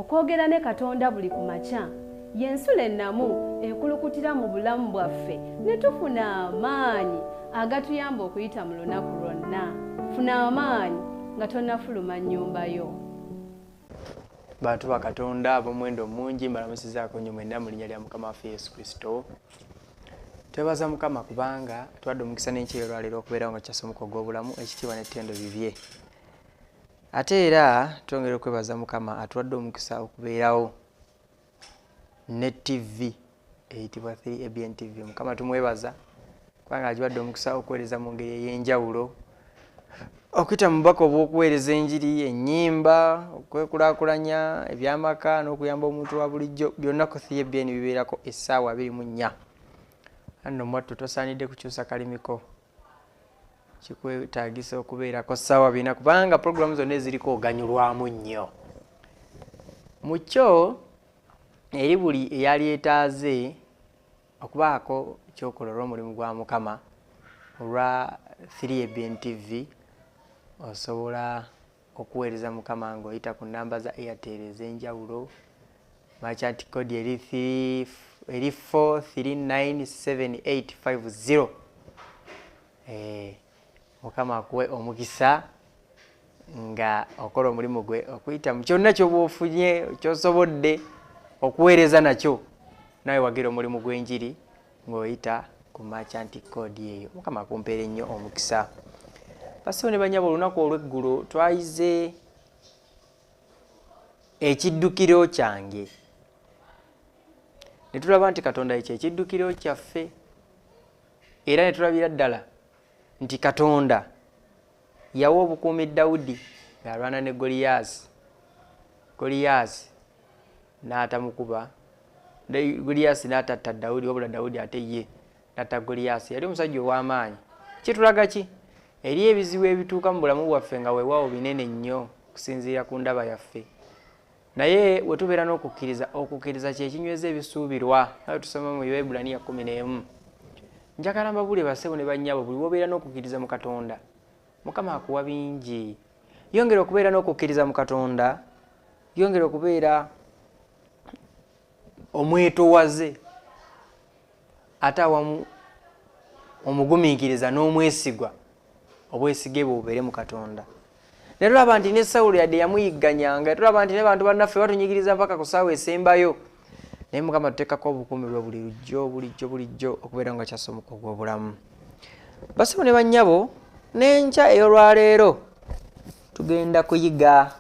Okwogera ne Katonda buli ku makya y'ensulo ennamu ekulukutira mu bulamu bwaffe ne tufuna amaanyi agatuyamba okuyita mu lunaku lwonna. Funa amaanyi nga tonnafuluma nnyumba yo. Bantu ba Katonda ab'omuwendo omungi, mbalamusizaako nnyo mwenna mu linnya lya Mukama waffe Yesu Kristo. Twebaza Mukama kubanga tuwadde omukisa n'enkya ey'olwaleero okubeerawo nga tukyasomoka ogw'obulamu, ekitiibwa n'ettendo bibye. Ate era twongera okwebaza Mukama atuwadde omukisa okubeerawo ne TV eyitibwa 3ABN TV. Mukama tumwebaza kubanga agiwadde omukisa okuweereza mu ngeri ey'enjawulo, okuyita mu bubaka obw'okuweereza enjiri, ennyimba, okwekulaakulanya, eby'amaka n'okuyamba omuntu wa bulijjo, byonna ku 3ABN bibeerako essaawa 24. Anno mwattu tosaanidde kukyusa kalimiko, kikwetaagisa okubeerako ssaawa 4 kubanga pulogulaamu zonna eziriko oganyulwamu nnyo. Mu kyo eri buli eyalyetaaze okubaako kyokola olw'omulimu gwa Mukama olwa 3ABN TV, osobola okuweereza Mukama ng'oyita ku nnamba za Airtel ez'enjawulo. Merchant code eri eri 4397850. Mukama akuwe omukisa nga okola omulimu gwe okuyita mu kyonna ky'oba ofunye ky'osobodde okuweereza nakyo, nawe wagira omulimu gw'enjiri ng'oyita ku merchant code eyo. Mukama akumpeere nnyo omukisa. Bassebo ne bannyabo, olunaku olw'eggulo twayize ekiddukiro kyange ne tulaba nti Katonda ekyo ekiddukiro kyaffe, era ne tulabira ddala nti Katonda yawa obukuumi Dawudi ng'alwana ne Goliyaasi. Goliyaasi n'atamukuba, Goliyaasi n'atatta Dawudi, wabula Dawudi ate ye n'atta Goliyaasi. Yali omusajja ow'amaanyi. Kitulaga ki? Eri ebizibu ebituuka mu bulamu bwaffe nga weewaawo binene nnyo okusinziira ku ndaba yaffe, naye we tubeera n'okukkiriza, okukkiriza kye kinyweza ebisuubirwa. Nawe tusoma mu Ibbulaniya 11. Njagala mbabuulire bassebo ne bannyabo, buli w'obeera n'okukkiriza mu Katonda, Mukama akuwa bingi. Yongera okubeera n'okukkiriza mu Katonda, yongera okubeera omwetowaze ate awamu omugumiikiriza n'omwesigwa, obwesige bwe bubeere mu Katonda. Ne tulaba nti ne Sawulo yadde yamuyigganyanga, tulaba nti ne bantu bannaffe batunyigiriza mpaka ku ssaawa esembayo, naye Mukama tuteekako obukuumi bwe buli lujjo bulijjo bulijjo okubeera nga kyasomoka ogw'obulamu. Bassebo ne bannyabo, n'enkya ey'olwaleero tugenda kuyiga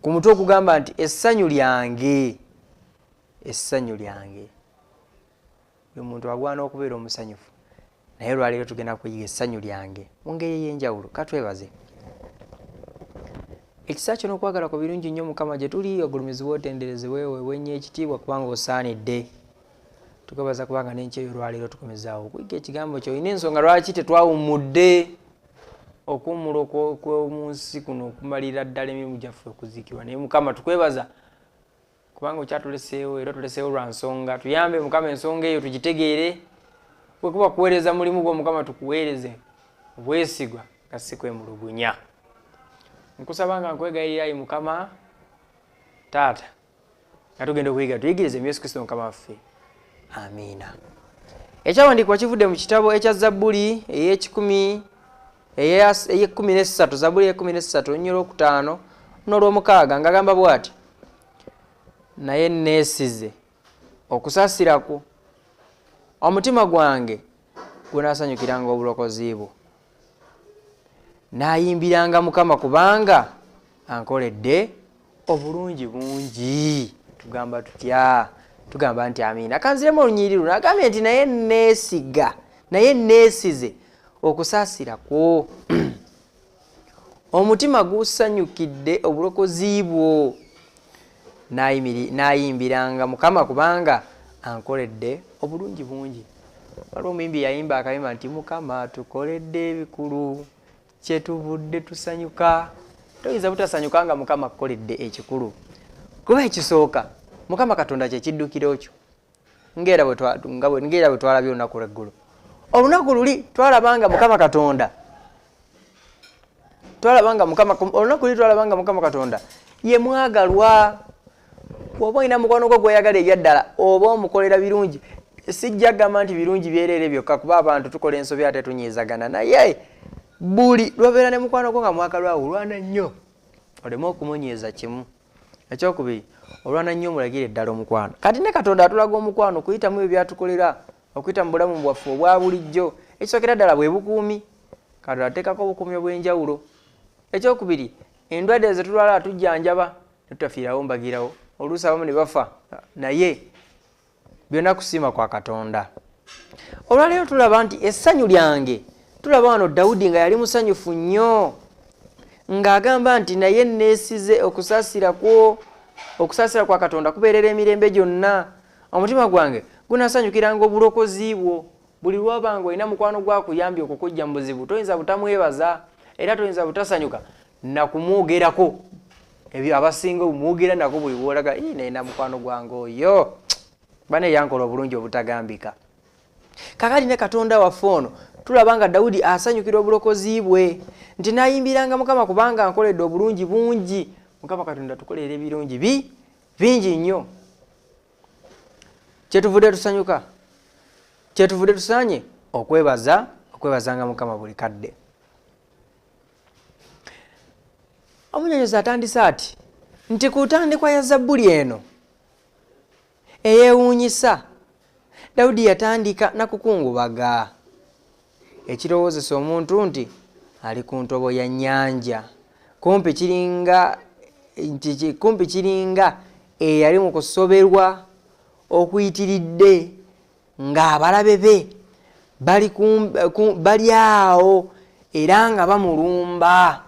ku mutwe ogugamba nti essanyu lyange, essanyu lyange. Buli muntu agwana okubeera omusanyufu, naye olwaleero tugenda kuyiga essanyu lyange mu ngeri ey'enjawulo. Katwebaze ekisa kyo n'okwagala kwo birungi nnyo Mukama gye tuli, ogulumizibwe otenderezebwe, weebwe nnyo ekitiibwa kubanga osaanidde. Tukwebaza kubanga n'enkya ey'olwaleero tukomezaawo okuyiga ekigambo kyo. Olina ensonga lwaki tetwawummudde okuwummula okw'omu nsi kuno okumalira ddala emirimu gyaffe okuziikibwa, naye Mukama tukwebaza kubanga okyatuleseewo era otuleseewo lwa nsonga. Tuyambe Mukama ensonga eyo tugitegeere, bwe kuba kuweereza mulimu gwo Mukama tukuweereze obwesigwa nga si kwemulugunya. Nkusaba nga nkwegayirira ayi Mukama Taata, nga tugenda okuyiga tuyigirize mu Yesu Kristo Mukama waffe, amiina. Ekyawandiikibwa kivudde mu kitabo ekya Zabbuli ey'ekikumi ey'ekkumi n'essatu, Zabbuli ey'ekkumi n'essatu olunyiriri olwokutaano n'olwomukaaga, ng'agamba bw'ati: naye neesize okusaasira kwo, omutima gwange gunaasanyukiranga obulokozi bwo, naayimbiranga Mukama kubanga ankoledde obulungi bungi. Tugamba tutya? Tugamba nti amiina. Kanziremu olunyiriri luno, agambye nti naye neesiga, naye neesize okusaasira kwo, omutima gusanyukidde obulokozi bwo, naayimbiranga Mukama kubanga ankoledde obulungi bungi. Waliwo omuyimbi yayimba akayimba nti Mukama atukoledde ebikulu, kyetuvudde tusanyuka. Toyinza butasanyuka nga Mukama akukoledde ekikulu, kuba ekisooka Mukama Katonda kye kiddukiro kyo. Ng'era bwe twalabye olunaku lw'eggulo, olunaku luli twalaba nga Mukama Katonda, twalaba nga Mukama, olunaku luli twalaba nga Mukama Katonda Ye mwagalwa. Bw'oba olina mukwano gwo gw'oyagala ebyaddala, oba omukolera birungi. Sijja kugamba nti birungi byereere byokka, kuba abantu tukola ensobi ate tunyiizagana, naye buli lw'obeera ne mukwano gwo nga mwagalwa, olwana nnyo oleme okumunyiiza kimu. Ekyokubiri, olwana nnyo omulagire ddala omukwano. Kati ne Katonda atulaga omukwano okuyitamu ebyo by'atukolera, okuyita mu bulamu bwaffe obwa bulijjo. Ekisookera ddala bwe bukuumi. Katonda ateekako obukuumi obw'enjawulo. Ekyokubiri, endwadde ze tulwala atujjanjaba ne tutafiirawo mbagirawo, oluusi abamu ne bafa, naye byonna kusiima kwa Katonda. Olwaleero tulaba nti essanyu lyange, tulaba wano Dawudi nga yali musanyufu nnyo, ng'agamba nti naye neesize okusaasira kwo, okusaasira kwa Katonda kubeerera emirembe gyonna. Omutima gwange gunaasanyukiranga obulokozi bwo. Buli lw'oba ng'olina mukwano gwakuyambye okukujja mu buzibu, toyinza butamwebaza, era toyinza butasanyuka nakumwogerako. Ebyo abasinga omwogera nako buli lw'olaga, ii, naye na mukwano gwange oyo bane yankola obulungi obutagambika. Kakati ne Katonda waffe ono tulaba nga Dawudi asanyukira obulokozi bwe, nti naayimbiranga Mukama kubanga nkoledde obulungi bungi. Mukama Katonda tukolera ebirungi bingi nnyo. Kyetuvudde tusanyuka, kyetuvudde tusaanye okwebazanga Mukama buli kadde. Omunyonyozi atandise ati nti ku ntandikwa ya Zabbuli eno eyeewuunyisa, Dawudi yatandika na kukungubaga, ekirowoozesa omuntu nti ali ku ntobo ya nnyanja, kumpi kiringa eyali mu kusoberwa okuyitiridde, ng'abalabe be bali awo era nga bamulumba.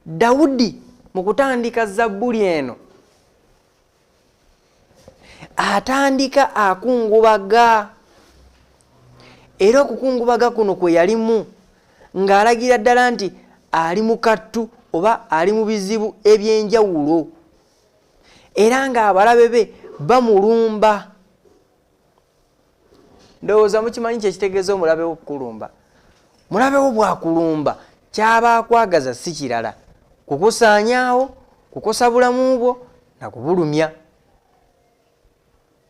Dawudi mu kutandika Zabbuli eno atandika akungubaga, era okukungubaga kuno kwe yalimu ng'alagira ddala nti ali mu kattu oba ali mu bizibu eby'enjawulo, era ng'abalabe be bamulumba. Ndowooza mukimanyi kye kitegeeza omulabe wo okukulumba. Mulabe wo bw'akulumba, ky'aba akwagaza si kirala, kukusaanyaawo, kukosa bulamu bwo na kubulumya.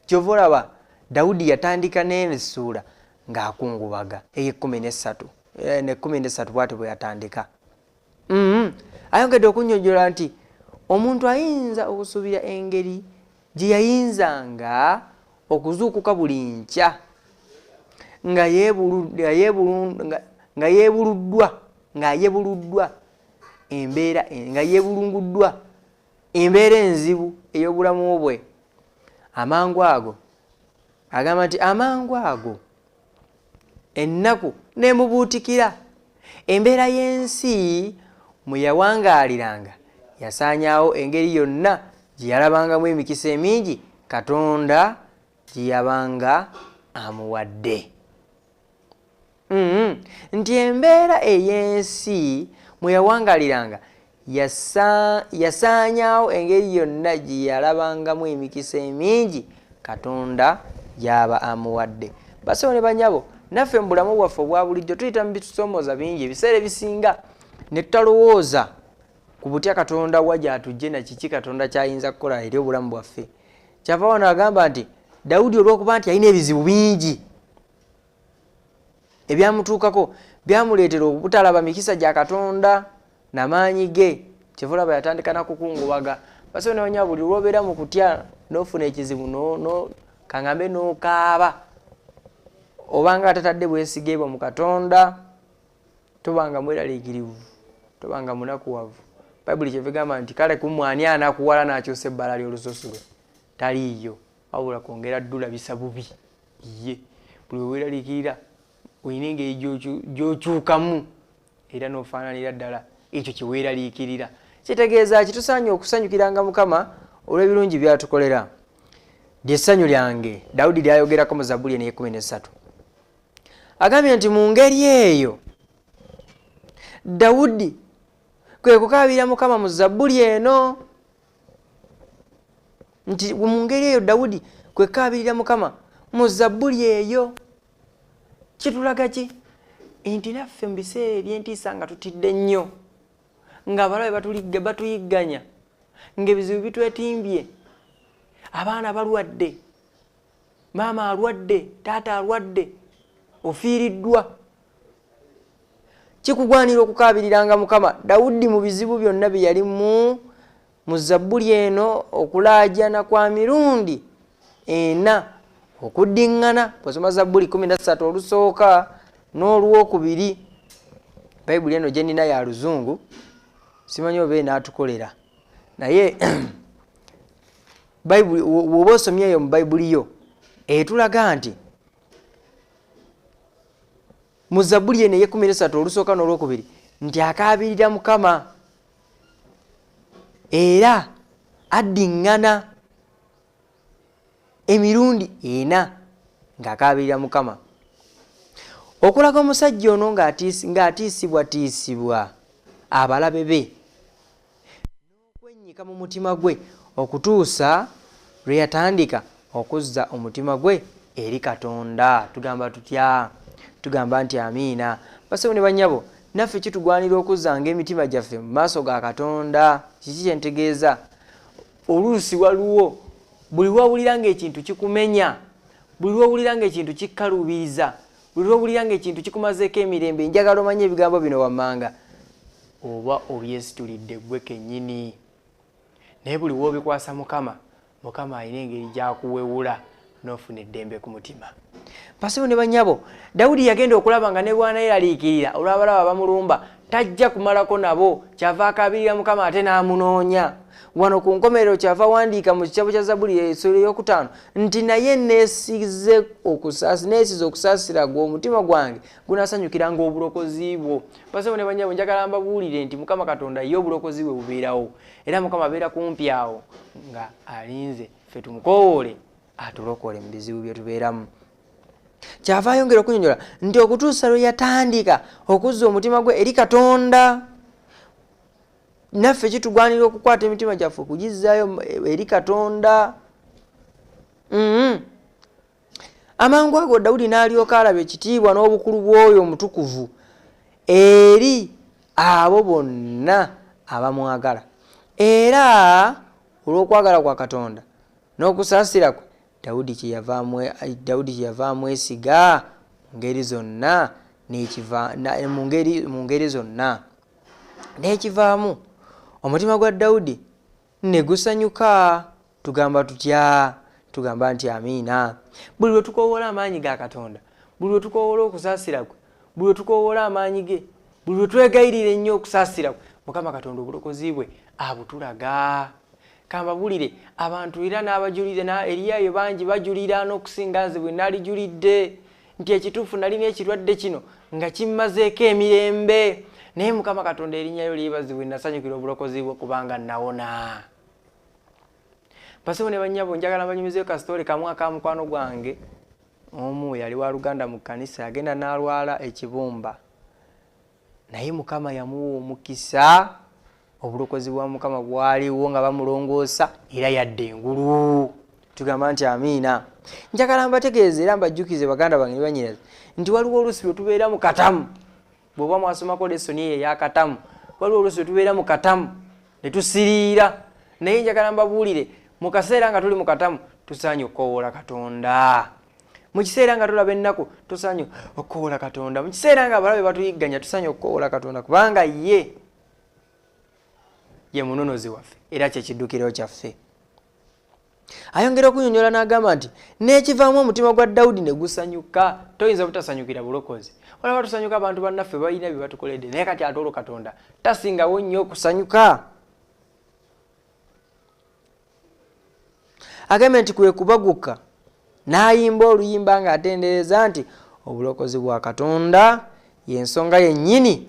Ky'ova olaba Dawudi yatandika n'eno essuula ng'akungubaga, ey'ekkumi n'essatu, n'ekkumi n'essatu bw'atyo bwe yatandika. Ayongedde okunnyonnyola nti omuntu ayinza okusuubira engeri gye yayinzanga okuzuukuka buli nkya nga yeebuluddwa embeera, nga yeebulunguddwa embeera enzibu ey'obulamu bwe. Amangu ago agamba nti amangu ago ennaku n'emubuutikira. Embeera y'ensi mwe yawangaaliranga yasaanyaawo engeri yonna gye yalabangamu emikisa emingi Katonda gye yabanga amuwadde. Nti embeera ey'ensi mwe yawangaaliranga yasaanyaawo engeri yonna gye yalabangamu emikisa emingi Katonda gy'aba amuwadde. Bassebo ne bannyabo, naffe mu bulamu bwaffe obwa bulijjo tuyita mu bitusoomooza bingi ebiseera ebisinga ne tutalowooza ku butya Katonda wa gy'atujje na kiki Katonda ky'ayinza kukola eri obulamu bwaffe. Kyava wano agamba nti Dawudi olw'okuba nti alina ebizibu bingi ebyamutuukako byamuleetera obutalaba mikisa gya Katonda n'amaanyi ge. Kyeva olaba yatandika na kukungubaga. Bassebo ne bannyabo, buli lw'obeera mu kutya n'ofuna ekizibu kangambe n'okaaba, obanga atatadde bwesige bwo mu Katonda, tobanga mweraliikirivu, tobanga munakuwavu. Bayibuli kyeva egamba nti kale ku mmwe ani anakuwala n'akyusa ebbala ly'olususu lwe? Taliiyo, wabula kwongera ddulabisa bubi. Ye buli we weeraliikirira olina engeri gy'okyukamu era n'ofaananira ddala ekyo kye weeraliikirira. Kitegeeza ki? Tusaanye okusanyukiranga Mukama olw'ebirungi by'atukolera. Ly'essanyu lyange Dawudi ly'ayogerako mu Zabbuli eno ey'ekkumi n'essatu. Agambye nti mu ngeri eyo Dawudi kwe kukaabira Mukama mu Zabbuli eno, nti mu ngeri eyo Dawudi kwe kukaabirira Mukama mu Zabbuli eyo. Kitulaga ki? Nti naffe mu biseera eby'entiisa nga tutidde nnyo, Ng'abalabe batuyigganya, ng'ebizibu bitwetimbye, abaana balwadde, maama alwadde, taata alwadde, ofiiriddwa, kikugwanira okukaabiriranga Mukama. Dawudi mu bizibu byonna bye yalimu mu zabbuli eno, okulaajana kwa mirundi ena okuddiŋŋana. Bw'osoma zabbuli 13 olusooka n'olwokubiri, bayibuli eno gye nnina ya luzungu, simanyi oba enaatukolera, naye bayibuli bw'oba osomye eyo mu bayibuli yo etulaga nti mu zabbuli eno ey'ekkumi n'essatu olusooka n'olwokubiri nti akaabirira Mukama era addiŋŋana emirundi ena ng'akaabirira Mukama, okulaga omusajja ono ng'atiisibwatiisibwa abalabe be n'okwennyika mu mutima gwe okutuusa lwe yatandika okuzza omutima gwe eri Katonda. Tugamba tutya? Tugamba nti amiina. Bassebo ne bannyabo, naffe kitugwanira okuzzanga emitima gyaffe mu maaso ga Katonda. Kiki kye ntegeeza? Oluusi waliwo buli lw'owulira ng'ekintu kikumenya, buli lw'owulira ng'ekintu kikkaluubiriza, buli lw'owulira ng'ekintu kikumazeeko emirembe, njagala omanye ebigambo bino wammanga, oba obyesitulidde ggwe kennyini. Naye buli w'obikwasa Mukama, Mukama alina engeri gy'akuwewula n'ofuna eddembe ku mutima. Bassebo ne bannyabo, Dawudi yagenda okulaba nga ne bw'aneeraliikirira olw'abalaba bamulumba, tajja kumalako nabo, kyava akaabirira Mukama ate n'amunoonya. Wano ku nkomerero kyava awandiika mu kitabo kya Zabbuli essula ey'okutaano nti naye neesize okusaasira gwe, omutima gwange gunaasanyukiranga obulokozi bwo. Bassebo ne bannyabo, njagala mbabuulire nti Mukama Katonda ye obulokozi bwe bubeerawo, era Mukama abeera kumpi awo nga alinze ffe tumukowoole atulokole mu bizibu bye tubeeramu. Kyava ayongera okunyonyola nti okutuusa lwe yatandika okuzza omutima gwe eri Katonda, naffe kitugwanira okukwata emitima gyaffe okugizzaayo eri Katonda. Amangu ago Dawudi n'alyoka alaba ekitiibwa n'obukulu bw'oyo omutukuvu eri abo bonna abamwagala, era olw'okwagala kwa Katonda n'okusaasira kwe, Dawudi kye yava amwesiga mu ngeri zonna mu ngeri zonna. N'ekivaamu, omutima gwa Dawudi ne gusanyuka. Tugamba tutya? Tugamba nti amiina. Buli lwe tukoowoola amaanyi ga Katonda, buli lwe tukoowoola okusaasira kwe, buli lwe tukoowoola amaanyi ge, buli lwe twegayirira ennyo okusaasira kwe, Mukama Katonda obulokozi bwe abutulaga. Kambabuulire, abantu era n'abajulira eriyo bangi bajulira n'okusinga nze bwe naalijulidde nti ekituufu nalina ekirwadde kino nga kimmazeeko emirembe, naye Mukama Katonda erinnya lyo lyebazibwe, nasanyukira obulokozi bwe kubanga nawona. Bassebo ne bannyabo, njagala mbanyumizeeyo kasitoole kamu aka mukwano gwange omu, yali wa luganda mu kkanisa, yagenda n'alwala ekibumba, naye Mukama yamuwa omukisa, obulokozi bwa Mukama bwaliwo nga bamulongoosa era yadda engulu. Tugamba nti amiina. Njagala mbategeeze era mbajjukize baganda bange ne bannyinaze nti waliwo oluusi lwe tubeera mu katamu. Bw'oba mwasomako lesoni eyo ey'akatamu, waliwo oluusi lwe tubeera mu katamu ne tusiriira, naye njagala mbabuulire, mu kaseera nga tuli mu katamu tusaanye okukoowoola Katonda. Mu kiseera nga tulaba ennaku tusaanye okukoowoola Katonda. Mu kiseera nga abalabe batuyigganya tusaanye okukoowoola Katonda, kubanga ye ye mununuzi waffe era kye kiddukiro kyaffe. Ayongera okunyonyola n'agamba nti n'ekivaamu omutima gwa Dawudi ne gusanyuka. Toyinza butasanyukira bulokozi. Olaba tusanyuka abantu bannaffe balina bye batukoledde, naye kati ate olwo Katonda tasingawo nnyo okusanyuka. Agambye nti kwe kubaguka n'ayimba oluyimba ng'atendereza nti obulokozi bwa Katonda y'ensonga yennyini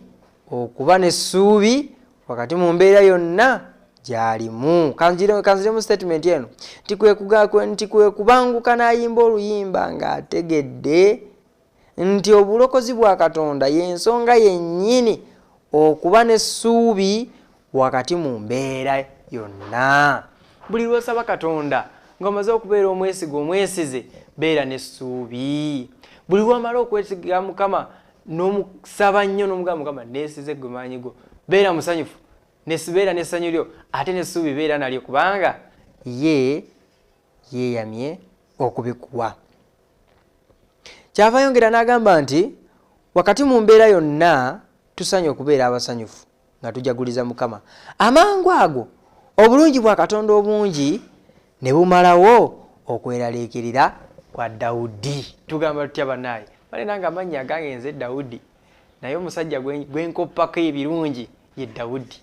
okuba n'essuubi wakati mu mbeera yonna gy'alimu. Kanziremu statement eno nti kwe kubanguka n'ayimba oluyimba ng'ategedde nti obulokozi bwa Katonda y'ensonga yennyini okuba n'essuubi wakati mu mbeera yonna. Buli lw'osaba Katonda ng'omaze okubeera omwesiga omwesize, beera n'essuubi. Buli lw'omala okwesiga Mukama n'omusaba nnyo n'omugamba, Mukama neesize ggwe maanyi go, beera musanyufu. Nesibeera n'essanyu lyo ate n'essuubi beera nalyo, kubanga ye yeeyamye okubikuwa. Kyava yongera n'agamba nti wakati mu mbeera yonna tusanye okubeera abasanyufu nga tujaguliza Mukama. Amangu ago obulungi bwa Katonda obungi ne bumalawo okweraliikirira kwa Dawudi. Tugamba tutya bannaaye? Balina nga amannya agange nze Dawudi, naye omusajja gwe nkoppako ebirungi ye Dawudi,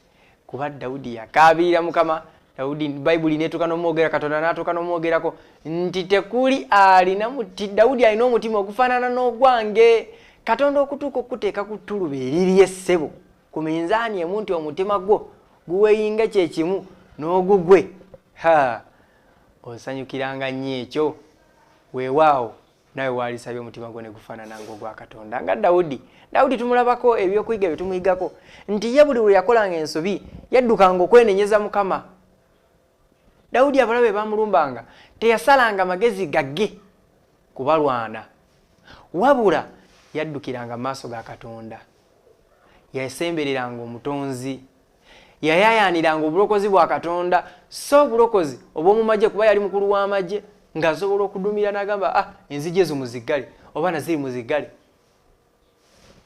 kuba Dawudi yakaabirira Mukama. Dawudi Bayibuli n'etuuka n'omwogera, Katonda n'atuuka n'omwogerako nti tekuli alina muti, Dawudi alina omutima ogufaanana n'ogwange. Katonda okutuuka okuteeka ku ttuluba erirye ssebo ku minzaani emu nti omutima gwo guweyinga kye kimu n'ogugwe, ha, osanyukiranga nnyo ekyo. Weewaawo nawe waalisabye omutima gwo ne gufaanana ng'ogwa Katonda nga Dawudi. Dawudi tumulabako ebyokuyiga bye tumuyigako nti ye buli lwe yakolanga ensobi yaddukanga okwenenyeza Mukama. Dawudi abalabe bamulumbanga teyasalanga magezi gagge kubalwana, wabula yaddukiranga mu maaso ga Katonda, yasembereranga Omutonzi, yayayaaniranga obulokozi bwa Katonda, so obulokozi obw'omu magye, kuba yali mukulu w'amagye ng'asobola okudumira n'agamba enzigi ezo muziggale oba naziri muziggale.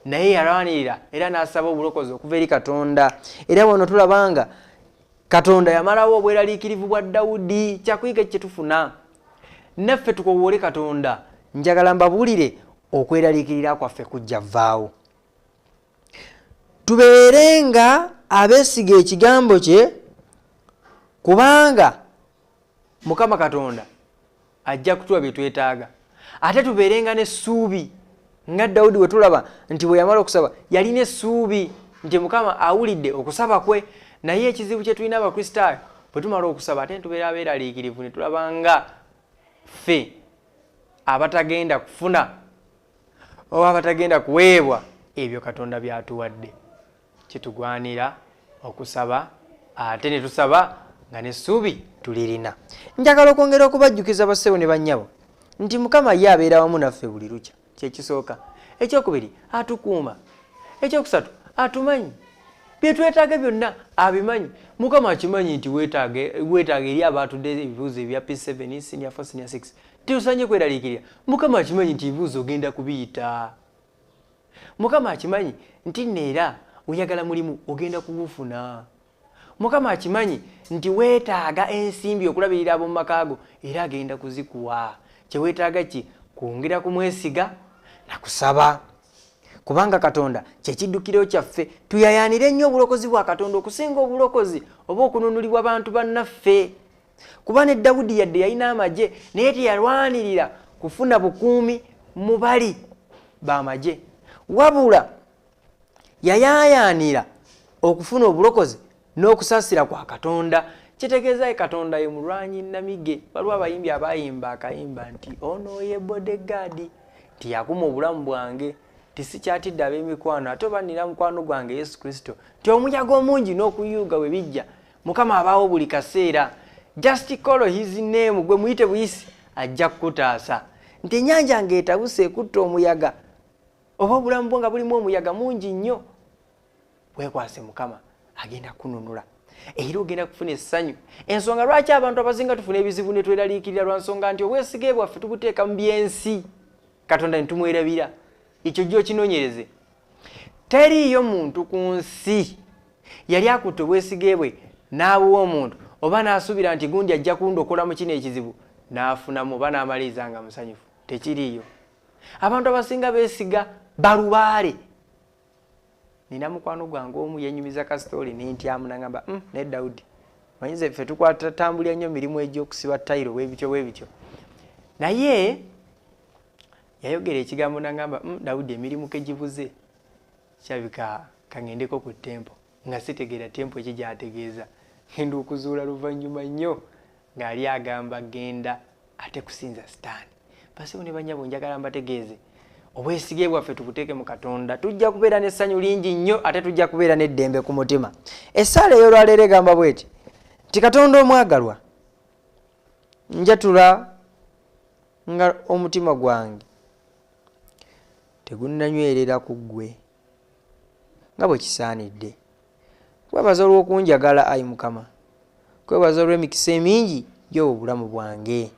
Naye yalwanirira era n'asaba obulokozi okuva eri Katonda. Era wano tulabanga Katonda yamalawo obweraliikirivu bwa Dawudi. Kyakuyiga kye tufuna naffe tukowoole Katonda. Njagala mbabuulire okweraliikirira kwaffe kujja vaawo. Tubeere nga abeesiga ekigambo kye, kubanga Mukama Katonda ajja kutuwa bye twetaaga. Ate tubeerenga n'essuubi nga Dawudi bwe tulaba nti bwe yamala okusaba yalina essuubi nti Mukama awulidde okusaba kwe. Naye ekizibu kye tulina Abakristaayo, bwe tumala okusaba ate tubeera abeeraliikirivu ne tulaba nga ffe abatagenda kufuna oba abatagenda kuweebwa ebyo Katonda by'atuwadde. Kitugwanira okusaba ate ne tusaba nga n'essuubi tulirina. Njagala okwongera okubajjukiza bassebo ne bannyabo nti Mukama ye abeera wamu naffe buli lukya, kyekisooka. Ekyokubiri, atukuuma. Ekyokusatu, atumanyi bye twetaaga byonna abimanyi. Mukama akimanyi nti weetaaga eri abaatudde ebibuuzo ebya P7, senior 4, senior 6. Tetusanye kweraliikirira. Mukama akimanyi nti ebibuuzo ogenda kubiyita. Mukama akimanyi nti nno era oyagala mulimu ogenda kugufuna. Mukama akimanyi nti weetaaga ensimbi okulabirira ab'omu maka go era agenda kuzikuwa. Kye weetaaga ki? Kwongera kumwesiga na kusaba, kubanga Katonda kye kiddukiro kyaffe. Tuyayaanire nnyo obulokozi bwa Katonda okusinga obulokozi oba okununulibwa bantu bannaffe. Kuba ne Dawudi yadde yalina amagye, naye teyalwanirira kufuna bukuumi mu bali b'amagye, wabula yayaayaanira okufuna obulokozi n'okusaasira kwa Katonda. Kitegeeza ye Katonda ye mulwanyi nnamige. Waliwo abayimbi abayimba akayimba nti ono ye bodyguard, nti yakuma obulamu bwange, nti sikyatidde ab'emikwano, ate oba nina mukwano gwange Yesu Kristo, nti omuyaga omungi n'okuyuuga bwe bijja, Mukama abaawo buli kaseera. Just call his name, gwe muyite buyisi, ajja kukutaasa. Nti ennyanja ng'etabuse ekutta omuyaga, oba obulamu bwo nga bulimu omuyaga mungi nnyo, weekwase Mukama, agenda kununula era ogenda kufuna essanyu. Ensonga lwaki abantu abasinga tufuna ebizibu ne tweraliikirira lwa nsonga nti obwesige bwaffe tubuteeka mu byensi, Katonda ne tumwerabira. Ekyo jjo kinoonyereze. Teriiyo muntu ku nsi yali akutte obwesige bwe n'abuwa omuntu oba n'asuubira nti gundi ajja kundokola mu kino ekizibu n'afunamu oba n'amaliriza nga musanyufu. Tekiriiyo. Abantu abasinga beesiga balubaale. Nina mukwano gwange omu yenyumiza kasitooli n'entyamu n'angamba, naye Dawudi, manyize ffe tukwata tambulira nnyo mirimu egy'okusiba tayiro bwebityo bwebityo. Naye yayogera ekigambo n'angamba, Dawudi, emirimu ke gibuze, kirabika kaŋŋendeko ku tempo. Nga sitegeera tempo ki gy'ategeeza. Ngenda okuzuula luvannyuma nnyo ng'ali agamba genda ate kusinza sitaani. Basibo ne bannyabo, njagala mbategeeze obwesige bwaffe tubuteeke mu Katonda, tujja kubeera n'essanyu lingi nnyo ate tujja kubeera n'eddembe ku mutima. Essaala ey'olwaleero egamba bw'eti nti Katonda omwagalwa, njatula nga omutima gwange tegunnanywerera ku ggwe nga bwe kisaanidde. Kwebaza olw'okunjagala, ayi Mukama. Kwebaza olw'emikisa emingi gy'owa obulamu bwange.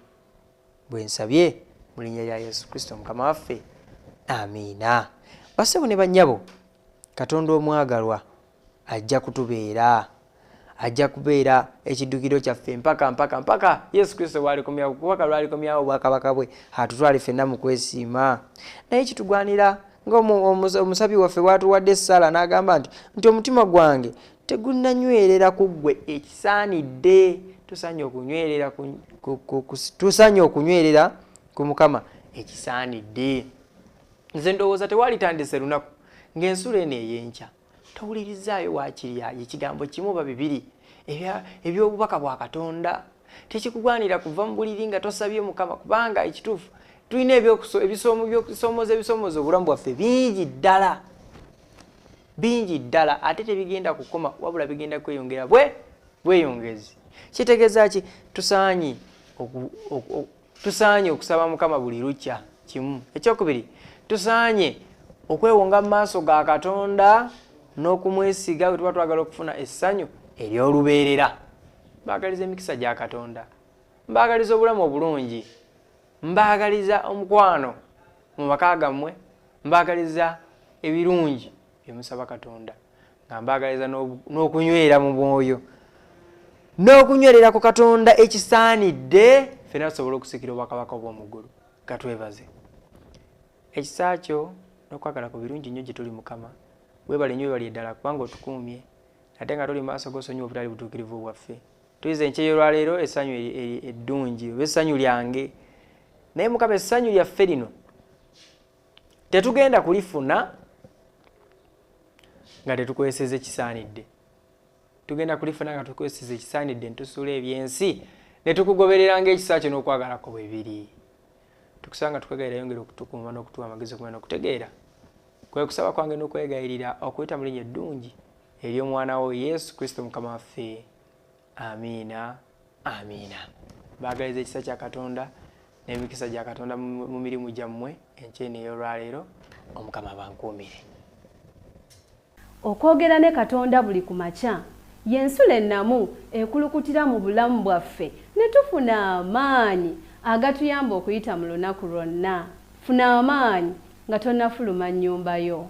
Bwe nsabye mu linnya lya Yesu Kristo Mukama waffe. Amiina. Bassebo ne bannyabo, Katonda omwagalwa ajja kutubeera. Ajja kubeera ekiddukiro kyaffe mpaka mpaka mpaka Yesu Kristo bw'alikomyawo, kubaka lw'alikomyawo obwakabaka bwe atutwale ffenna mu kwesiima. Naye kitugwanira ng'omusabi waffe bw'atuwadde essala n'agamba nti omutima gwange tegunnanywerera ku ggwe ekisaanidde. Tusaanye okunywerera ku Mukama ekisaanidde. Nze ndowooza tewalitandise lunaku ng'ensulo eno ey'enkya towulirizaayo waakiri ekigambo kimu oba bibiri eby'obubaka bwa Katonda. Tekikugwanira kuva mu buliri nga tosabye Mukama, kubanga ekituufu tulina ebisoomooza obulamu bwaffe bingi ddala, bingi ddala, ate tebigenda kukoma wabula bigenda kweyongera bweyongezi. Kitegeeza ki? Tusaanye okusaba Mukama buli lukya kimu. Ekyokubiri, tusaanye okwewonga mu maaso ga Katonda n'okumwesiga bwe tuba twagala okufuna essanyu ery'olubeerera. Mbaagaliza emikisa gya Katonda, mbaagaliza obulamu obulungi, mbaagaliza omukwano mu maka gammwe, mbaagaliza ebirungi bye musaba Katonda, nga mbaagaliza n'okunywera mu mwoyo n'okunywerera ku Katonda ekisaanidde, ffenna tusobole okusikira obwakabaka obw'omu ggulu. Katwebaze ekisa kyo n'okwagala ku birungi nnyo gye tuli Mukama. Weebale nnyo, weebale ddala kubanga otukuumye, ate nga tuli maaso g'osonyiwa obutali butuukirivu bwaffe. Tuyize enkya y'olwaleero essanyu eddungi oba essanyu lyange, naye Mukama essanyu lyaffe lino tetugenda kulifuna nga tetukweseze ekisaanidde. Tugenda kulifuna nga tukweseze ekisaanidde, ntusuula ebyensi ne tukugoberera ng'ekisa kyo n'okwagala kwo bwe biri. Tukusaba nga tukwegayirira yongera okutukuuma n'okutuwa amagezi okumanya n'okutegeera. Kwe kusaba kwange n'okwegayirira okuyita mu linnya eddungi ery'omwana wo Yesu Kristo Mukama waffe. Amiina, amiina. Mbaagaliza ekisa kya Katonda n'emikisa gya Katonda mu mirimu gyammwe enkya eno ey'olwaleero. Omukama abankuumire. Okwogera ne Katonda buli ku makya y'ensulo ennamu ekulukutira mu bulamu bwaffe ne tufuna amaanyi agatuyamba okuyita mu lunaku lwonna. Funa amaanyi nga tonnafuluma nnyumba yo.